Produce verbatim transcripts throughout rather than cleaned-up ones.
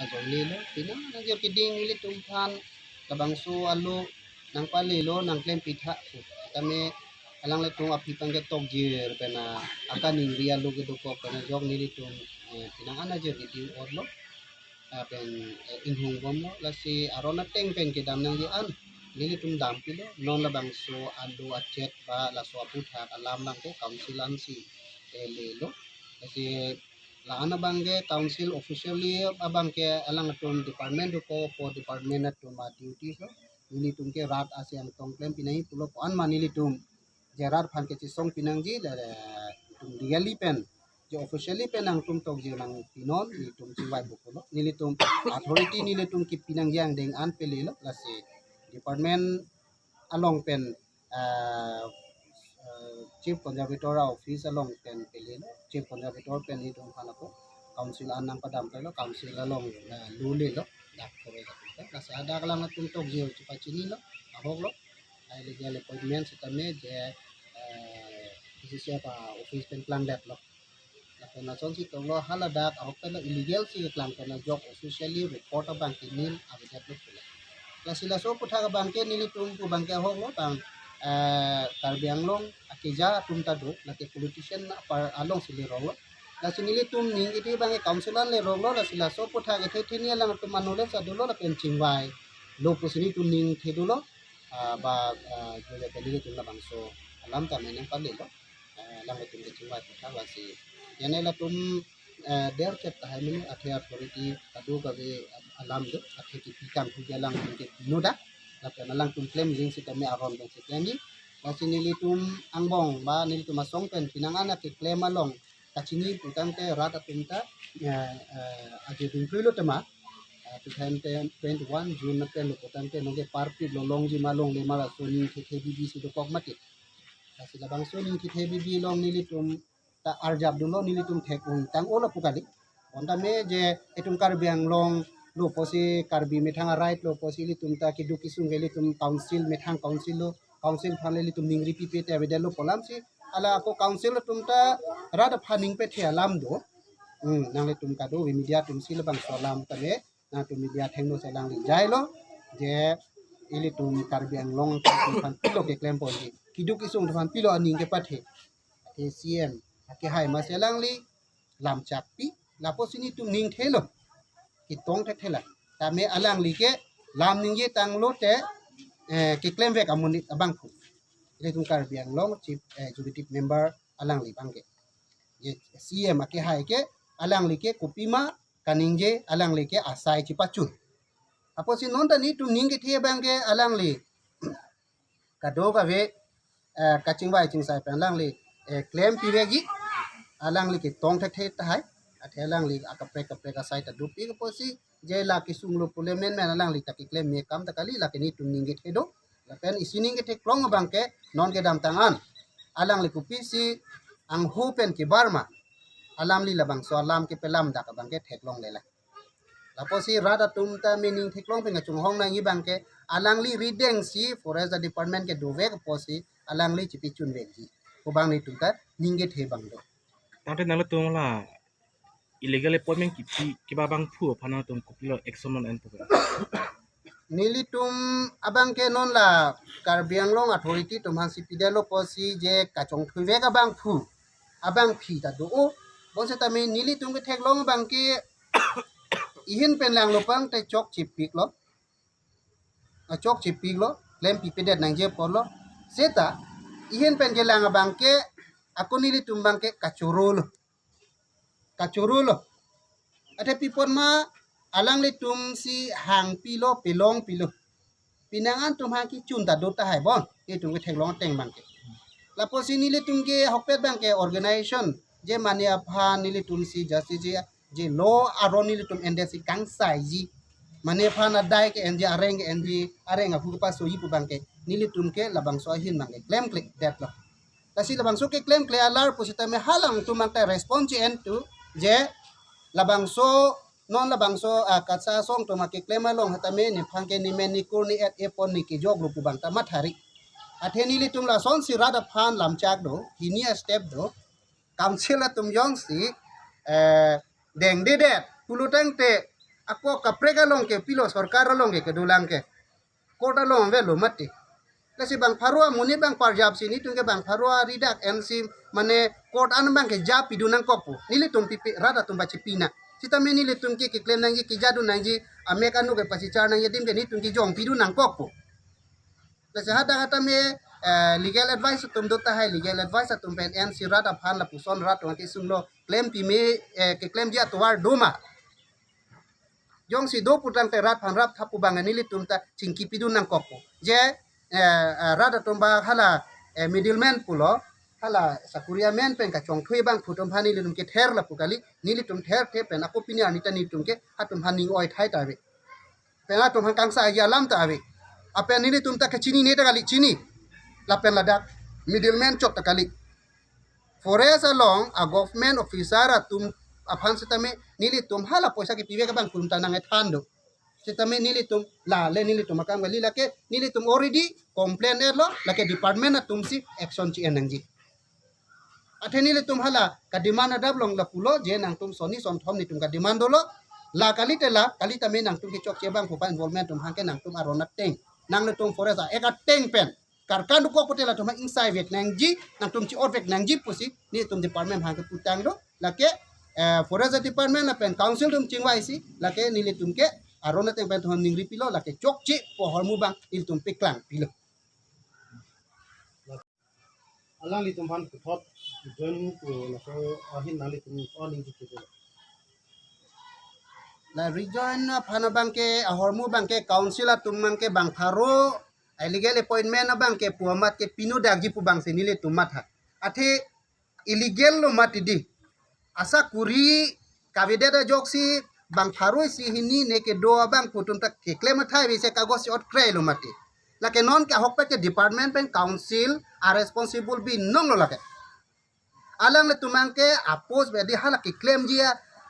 ajoine lo, pinang ajir keding nelitum aphan labangso alo nangpalelo, nangklem pitha pu. Tame alanglitum aphi abangke tokjir pen akaningri alo kedokok pen ajok nelitum, eh, pinang an ajir keding otlo. Lapen, eh, inghungbomlo, lasi aron ateng pen kedam nangji an nelitum dampilo. Non labangso alo achot ba laso aputhak alam abangke council ansi, eh, lelo. Lasi la-an abangke council officially abangke alangtum department dokok pu, department atum a-duty lo. Nelitum ke rat asi angtong klem pinangji pulo pu an ma nelitum je rat aphan kechesong pinangji, la, la, itum legally pen, je officially pen nangtum tokjir nangpinon, nelitum chingvai bukulo. Nelitum authority nelitum kipinangji angdeng an pelelo, lasi department along pen, ah, ah, Chief Conservator office along pen pelelo, Chief Conservator pen itum aphan ako council an nangpadam tailo, council along, ah, lulelo, dak kore dak kore. Lasi hadak alangtum tokjir chepachinilo, ahoklo. Illegal appointment sitame je, eh, P C C F a-office pen klangdetlo. Lapen lasonsi toklo, haladak ahok pen illegal si keklang pen ajok officially report abangke nil avedetlo pulo. Lasi laso aputhak abangke nelitum pu abangke ahoklo bang, eh, Karbi Anglong akeja atum ta do, lake politician apar alongsi leroklo. Lasi nelitum ning kethe abangke council an leroklo, lasi laso aputhak kethe theni alangtum anole sa dolo lapen chingvailo pusi nelitum ning kethe dolo. Ah, ba, ah, jole kali nelitum labangso alam tame nangpalelo. Ah, alanglitum kechingvai aputhak lasi. Jane latum, eh, der chet tahai mini athe authority kadokave alam do, athe kipi kanghu ke alangtum ke pinodak. Lapen alangtum klem jing sitame aron pen si klemji. Lasi nelitum angbong ba nelitum asong pen pinang an akeklem along kachini putangte rat atum ta, eh, eh, aje dingpluilo tema, eh, two thousand twenty-one June na pen lo putangte nonke parpik lo longji ma longle ma laso ning kethe bibi si dokok mati. Lasi labangso ning kethe bibi along nelitum ta arjap dunlo, nelitum thek-ong tang-olo pu kali. Bonta me je itum Karbi Anglong lo pusi, Karbi methang a-right lo pusi ilitum ta keduk kesung ke ilitum council, methang council lo, council aphan le ilitum ningri pipe te avedetlo pu alamsi, hala ako council atum ta rat aphan ning pethe alam do. Hmm, nanglitum kadokave media atum si labangso alam tame, nangtum media athengno si alangli jailo, je ilitum Karbi Anglong aphan pilo keklem ponji, keduk kesung aphan pilo aning kepathe. Athe C M akehai masi alangli lam chakpi, lapusi nelitum ning thelo, ketong thekthela. Tame alangli ke lam ningje tanglo te, eh, keklemvek amonit abangphu. Ilitum Karbi Anglong Chief, eh, Executive Member alangli abangke. Ye, C M akehai ke, alangli ke kopima kaningje, alangli ke asai chepachun. Apotsi non ta nelitum ning kethe abangke alangli kadokave, eh, kachingvai chingsai pen alangli, eh, klem pivekji, alangli ketong thekthe tahai, athe alangli akaprek kaprek asai ta dopik apotsi, je la kesunglo pule menmen alangli ta keklem me akam ta kali, lake nelitum ning kethe do. Lapen isi ning ketheklong abangke non kedamtang an alangli kopisi angho pen kebar ma, alamli labangso alam kepelamdak abangke theklonglelang. Lapusi rat atum ta me ning theklong pen kachonghong nangji abangke alangli rideng si Forest Department ke dovek apotsi alangli chepichunvekji pu abang nelitum ta ning kethe abang do. Tangte nanglitum la illegal appointment kipi kiba abangphu aphan nangtum kopilo action non enpo? Nelitum abangke non la Karbi Anglong authority atum aphansi pidetlo apotsi je kachongthuivek abangphu abangpi ta do-o. Bonsitame nelitum ketheklong abangke ihin pen langlo pang te chok chepiklo. Achok chepiklo, klem pipedet nangji apotlo. Seta ihin pen kelang abangke ako nelitum abangke kachorolo. Kachorolo. Athe pi apot ma alanglitum si hangpilo, pelongpilo. Pinang an atum hang kechun ta do tahai bon, itum ketheklong ateng abangke. Lapusi nelitum ke ahokpet abangke organization, je mane aphan nelitum si justice je, je law aron nelitum endet si kangsaiji. Mane aphan adai ke-enji, areng ke-enji, areng aphu kepasoji pu abangke nelitum ke labangso ahin abangke klemkledetlo. Lasi labangso keklemkle alar pusitame halangtum abangke response che-en tu je labangso non labangso, ah, KATSA asong atum akeklem along hatame nephan ke nemen nekur ne-et-e pon ne kejoklo pu abang ta mathari. Athe nelitum lasonsi rat aphan lamchak do, hini a-step do, council atum jongsi, eh, dengdedet pulo tangte Ako kaprek along ke pilo, sorkar along ke kedolang ke. Court along avelo mati. Lasi bang pharo amonit bang parjap si nelitum ke bang pharo ari dak M C mane court an bang ke ja pidun nangkokpo. Nelitum pipi rat atum bachi pina. Sitame nelitum ke keklem nangji, kejadun nangji, amek anu ke pasichar nangji adim ke nelitum kejong pidun nangkokpo. Lasi hadak hadak me, eh, legal advice atum do tahai, legal advice atum pen M C rat aphan lapuson rat atum kesung lo klem pime, eh, keklemji atovar do ma. Jongsi do putangte rat aphan rap thapu bang nelitum ta chingki pidun nangkokpo. Je, eh, eh, rat atum ba hala, eh, middleman pulo, hala sakuri amen pen kachongthui abang pu atum aphan nelitum kether lapu kali, nelitum therthe pen ako pini arni ta nelitum ke atum aphan ning oi thai ta ave. Pen atum aphan kangsa agi alam ta ave. Apen nelitum ta kachinine ta kali chini. Lapen ladak middleman chot ta kali. Forest along a government officer atum aphan sitame nelitum hala poisa kepivek abang pu atum ta nang-ethan do. Sitame nelitum la le nelitum akam kali, lake nelitum already complain etlo, lake department atum si action chi-en nangji. Athe nelitum hala kademand adap along lapulo, je nangtum sonni sonthom nelitum kademand dolo. La kalite la, kalitame nangtum kechokche abang pu pa involvement atum aphan ke nangtum aron ateng, nanglitum forest a-act ateng pen karkan dukok pute latum aphan ingsai vek nangji, nangtum chi-ot vek nangji pusi nelitum department aphan keputang do. Lake, eh, forest department lapen council atum chingvai si, lake nelitum ke aron ateng pen thon ningri pilo, lake chokche pu ahormu abang nelitum paklang pilo. Alanglitum aphan puthot join pu laso ahin nanglitum o ningje kedo. La rejoin aphan abang ke ahormu abang ke council atum abang ke bang pharo illegal appointment abang ke pu amat ke pinu dakji pu abang si nelitum matha. Athe illegal lo mati di. Asakuri kavedet ajoksi bang pharo isi hini ne kedo abang pu atum ta keklem athai ave se kagos si ot krai lo mati. Lake non ke ahokpet ke department pen council a responsible binong lo lake. Alanglitum abang ke a post bedi hala keklemji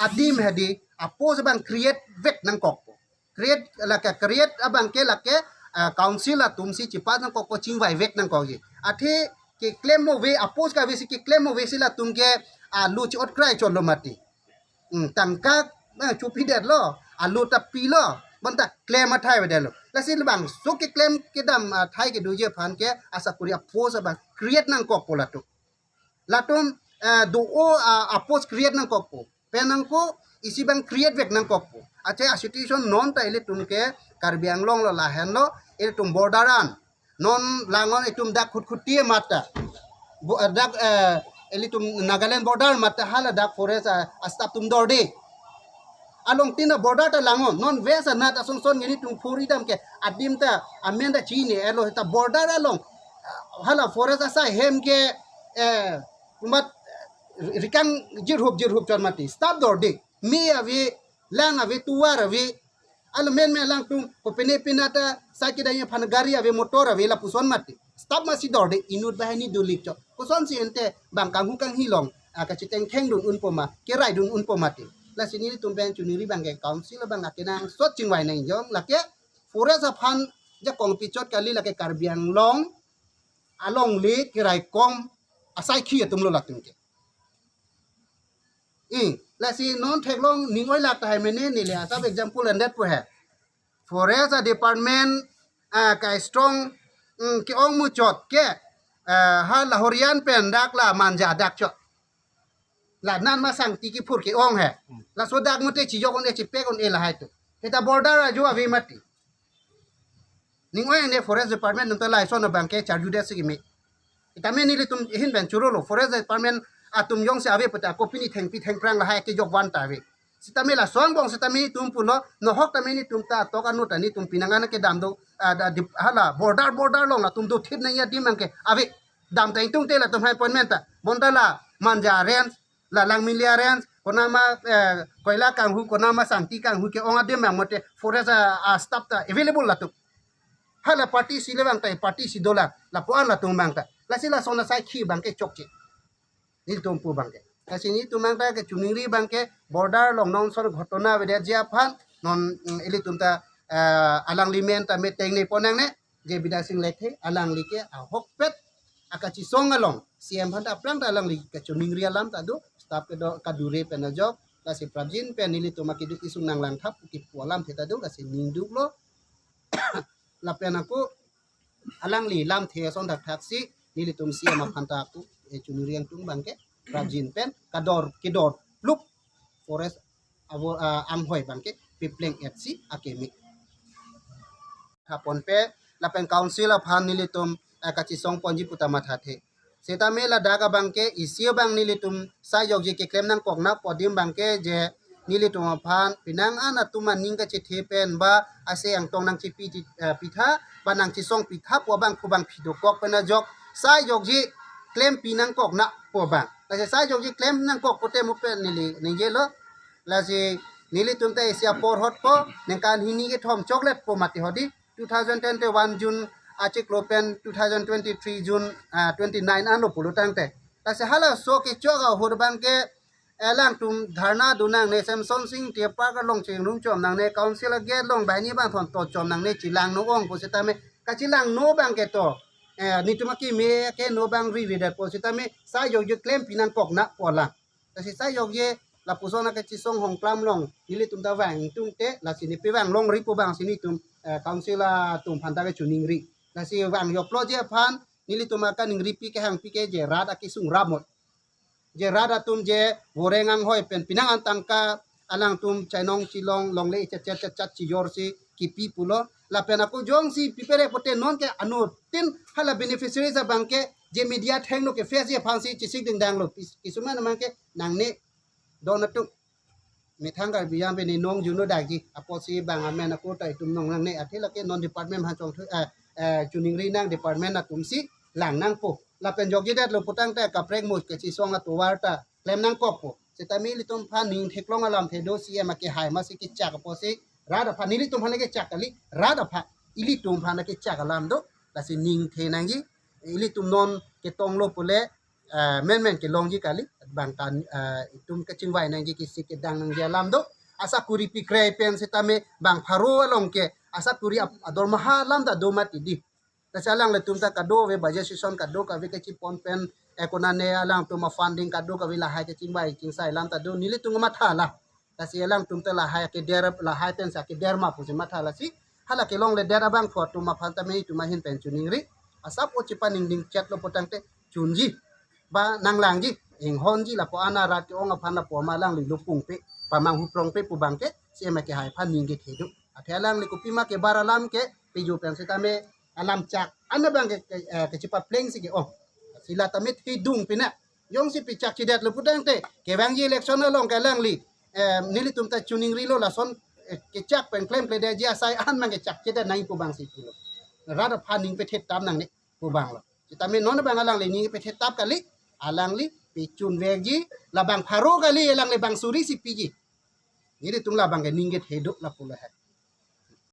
adim hedi a post abang create vek nangkokpo. Create lake create abang ke lake, ah, council atum si chipat nangkokpo, chingvai vek nangkokji. Athe keklem mo ave a post kave si keklem mo ave si latum ke, ah, alu chi-ot krai chot lo mati. Hmm, tangka, ah, chopidetlo, alu ta pilo, bonta klem athai avedetlo. Lasi labangso keklem kedam, ah, athai kedoji aphan ke asakuri a post abang create nangkokpo latum. Latum, eh, do-o, ah, a post create nangkokpo. Pen nangko isi abang create vek nangkokpo. Athe a situation non ta ilitum ke Karbi Anglong lo lahenlo, ilitum border an. Non langon itum dak Khutkhuti amat ta. Bo-, eh, dak, eh, ilitum Nagaland border amat ta hala dak forest, ah, a staff atum dorde. Along tin a border ta langon, non west anat asonson nelitum phuri dam ke adim ta amen ta chini elo ta border along, ah, hala forest asai hem ke, eh, mat, eh, rikang jirhup jirhup chot mati. Staff dorde, me ave, lang ave, tovar ave, alo men me alangtum kopine pina ta sai kedai aphan gari ave, motor ave, lapuson mati. Staff masi dorde, inut banghini dolik chot. Kosonsi ante bang kanghu kanghi along, ah, kachithengtheng dun unpo ma, kerai dun unpo mati. Lasi nelitum pen choningri abang ke council abang akenangsot chingvai nangji, lake forest aphan jakong pi chot kali, lake Karbi Anglong alongle keraikom asaikhi atum lo latum ke. I, lasi non theklong ning oi lak tahai mene neli asap example endet pu he. Forest a department, ah, ka strong, mm, ke-ong muchot ke, ah, ha la Horian pen dak la Manja dak chot. La nan ma Sangti kiphur ke-ong he. Laso dak mute chijok un-e chipek un-e lahai tu. Heta border ajo ave mati. Ning oi ne forest department nung ta lason abang ke charju det si kimi. Itame nelitum ahin pen chorolo, forest department atum jongsi ave pute kopine thengpi thengphrang lahai kejok van ta ave. Sitame lason angbong sitame itum pulo, nohok tame nelitum ta tok anu ta nelitum pinangan kedam do, ah, da dip-, hala border border along latum do thip nangji adim abang ke ave. Dam ta ingtungte latum hai appointment ta. Bonta la Manja range, la Langmilia range, konama, eh, Koila kanghu, konama Sangti kanghu ke-ong adim abang mute forest a, a staff ta available latum. Hala party isi le abang ta, party isi dolang, lapu-an latum abang ta. Lasi lason asaikhi abang ke chokche. Nelitum pu abang ke. Lasi nelitum abang ta kechoningri abang ke border along non son ghotona avedetji aphan, non, mm, ilitum ta, eh, alangli men ta meeting ne ponang ne, J Bidya Sing Lekthe, alangli ke ahokpet akachisong along, C M aphan ta aphrang ta alangli kechoningri alam ta do, staff kedo kadure pen ajok, Lasi prapjin pen nelitum akeduk kesung nanglang thap kipu alamthe ta do, lasi ning duklo. Lapen ako alangli lamthe ason thakthak si nelitum C M aphan ta ako, eh, chuningri angtung abangke prapjin pen kador kedor pluk forest avo, ah, anghoi abangke pepleng-et si akeme thaponpe lapen council aphan nelitum, eh, kachesongponji pu ta mathathe. Setame ladak abangke isi abang nelitum sai jokji keklem nangkok na pu adim abangke je nelitum aphan penang an atum aning kachethe pen ba ase angtong nangchepi ti, eh, pitha ba nangchesong pitha pu abang pu abang pidokok pen ajok sai jokji klempi nangkok na pu abang. Lasi sai jokji klem nangkok pute mu pen neli ningjelo. Lasi nelitum ta isi apor hotpo, ningkan hini kethom choklet po mati hodi, two thousand twenty-one June achiklo pen two thousand twenty-three June, ah, twenty-nine anlo pulo tangte. Lasi halaso kechok ahut abangke alangtum dharna do nangne, Semson Sing Ingti apark along chingrumchom nangne, council agate along banghini bangthon tochom nangne, chelangno ong pu setame kachelangno abangke to, eh, nelitum akeme ke no abang ri ri det pu setame sai jokji klempi nangkok na pu alam. Lasi sai jokji lapuson akachesong hongklam along nelitum ta vang tungte, lasi ne pevang longri pu abang si nelitum, eh, council atum aphan ta kechuningri. Lasi vang jokloji aphan nelitum akaningripi kehangpi ke je rat akesung ramot. Je rat atum je voreng anghoi pen penang an tangka alangtum chainong chelong longle chat chat chat chat chijor si kipi pulo. Lapen ako jongsi pipere pute non ke anuttin hala beneficiaries abangke je media thengno ke face aphan si chesik dingdanglo. Kis-, kisuman abangke nangne don atum methang Karbi Anglong pen nong juno dakji apotsi bang amen ako ta itum nong nangne athe lake non department aphan chongthu, eh, eh, chuningri nang department atum si lang nangpo. Lapen jokji detlo pu tangte kaprek mo kachesong atovar ta klem nangkokpo. Setame ilitum aphan ning theklong alamthe do, C M akehai masi kechak apotsi rat aphan, nelitum aphan kechak kali, rat aphan, ilitum aphan kechak alam do. Lasi ning the nangji, ilitum non ketonglo pule, eh, menmen kelongji kali, bang kan, eh, itum kachingvai nangji, kisi kedang nangji alam do. Asakuri pikrei pen setame bang pharo along ke asakuri ap-, adormaha alam ta do mati di. Lasi alanglitum ta kadokave budget session kadokave kachipon pen, eh, konane alangtum afunding kadokave lahai kachingvai chingsai alam ta do, nelitum matha la. Lasi alangtum ta lahai keder, lahai pen sa keder ma pusi matha lasi. Hala kelongledet abangphu atum aphan tame itum ahin pen chuningri. Asap o chipaningding chetlo pu tangte chunji ba nanglangji, inghonji lapu ana rat ke-ong aphan lapu ama alangli lupungpe, pamanghuprongpe pu abangke C M akehai aphan ning kethe do. Athe alangli kopima kebar alam ke piju pen setame alam chak ana abangke, ke, eh, kechipapleng si ke-ong. Sila tame thedung pina. Jongsi pechakchedetlo pu tangte kevangji election along ke alangli, eh, nelitum ta chuningrilo lason, eh, kechak pen klemkledetji asai an abangke chakchedet nangji pu abang si pulo. Rat aphan ning pethe tap nangne pu abanglo. Setame non abang alangli ning pethe tap kali, alangli pechunvekji, labang pharo kali, alangli bang suri si piji. Nelitum labangke ning kethe do lapu lahai.